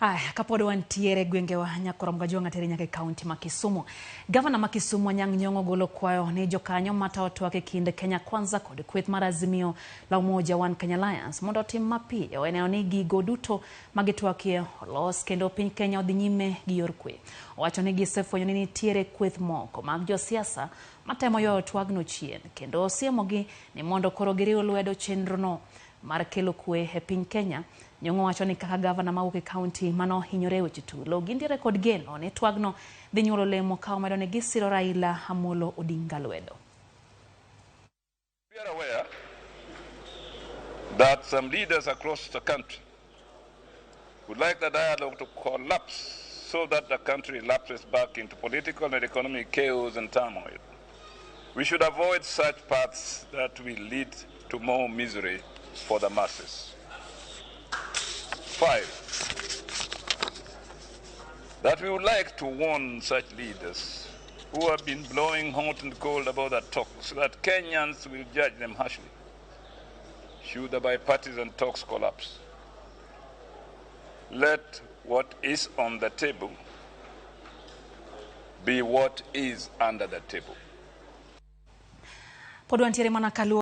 Aya, kapod wantiere gwengewa Nyakorom Gajwang' atere nyaka e kaunti ma Kisumu. Gavana ma Kisumu Anyang' Nyong'o golo kwayo ni jokanyo matayo twak e kind Kenya Kwanza kod kweth mar Azimio la Umoja One Kenya Alliance mondo otim mapiyo e neno ni gigo duto ma gitwakie olos kendo piny Kenya odhi nyime gi yor kwe. Owacho ni gisefwenyo ni nitiere kweth moko mag josiasa matemo ywayo twagno chien kendo osiemogi ni mondo koro giriw lwedo chenrono mar kelo kwe e piny Kenya. Nyong'o wacho ni kaka gavana mawuok e kaunti manohinyore e weche tulo, gintiere kod geno ni twagno dhi nyuolo olemo ka omedo ni gisiro Raila Amolo Odinga lwedo. We are aware that some leaders across the country would like the dialogue to collapse so that the country lapses back into political and economic chaos and turmoil. We should avoid such paths that will lead to more misery for the masses. 5, that we would like to warn such leaders who have been blowing hot and cold about the talks that Kenyans will judge them harshly should the bipartisan talks collapse. Let what is on the table be what is under the table. Pod wantiere mana kaluwo.